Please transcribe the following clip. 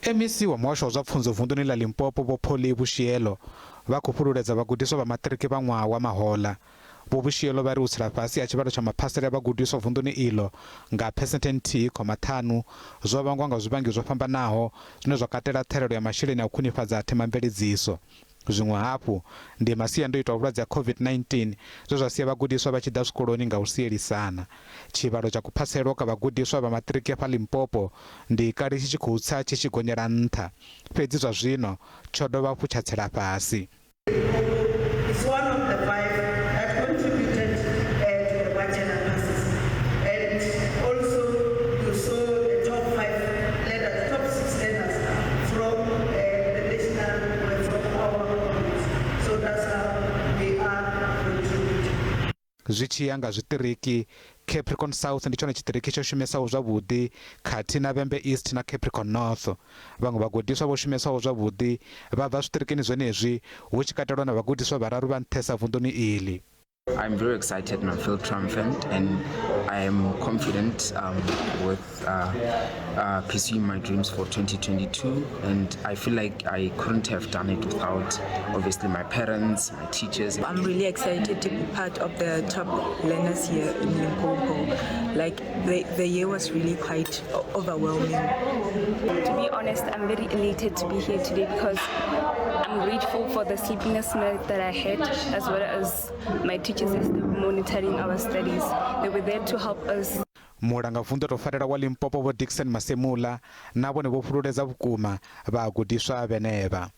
MEC wa muhasho wa zwa pfunzo vunḓuni ḽa Limpopo Vho Polly Boshielo vha khou fhululedza vhagudiswa vha maṱiriki vha ṅwaha wa mahoḽa. Vho Boshielo vha ri u tsela fhasi ha tshivhalo tsha maphasele a vhagudiswa vunḓuni iḽo nga phesenthe nthihi khoma ṱhanu zwo vhangwa nga zwivhangi zwo fhambanaho zwine zwa katela ṱhahelelo ya masheleni a u khwinifhadza themamveledziso. Zwiṅwe hafhu, ndi masiandoitwa a vhulwadze ha COVID-19 zwe zwa sia vhagudiswa vha tshi ḓa zwikoloni nga u sielisana. Tshivhalo tsha kuphaselwa kwa vhagudiswa vha maṱiriki afha Limpopo ndi kale tshi tshi khou tsa tshi tshi gonyela nṱha, fhedzi zwa zwino tsho dovha hafhu tsha tsela fhasi. Limpopo is one of the five that contributed to the bachelor passes. And also you saw the top five learners, top six learners from the national, from our province. So that's how we are contributing. Zwi tshi ya nga zwiṱiriki, Capricorn South ndi tshone tshiṱiriki tsho shumesaho zwavhuḓi khathihi na Vhembe East na Capricorn North. Vhaṅwe vhagudiswa vho shumesaho zwavhuḓi vha bva zwiṱirikini zwenezwi, hu tshi katelwa na vhagudiswa vhararu vha nṱhesa vunḓuni iḽi. I'm very excited and I feel triumphant, and I am confident with pursuing my dreams for 2022, and I feel like I couldn't have done it without obviously my parents, my teachers. I'm really excited to be part of the top learners here in Limpopo. Like the year was really quite overwhelming. To be honest, I'm very elated to be here today because I'm grateful for the sleepless night that I had, as well as my teachers as they were monitoring our studies. They were there to help us. Mulangavunḓu tou farela wa Limpopo Vho Dickson Masemula na vhone vho fhululedza vhukuma vhagudiswa vhenevha.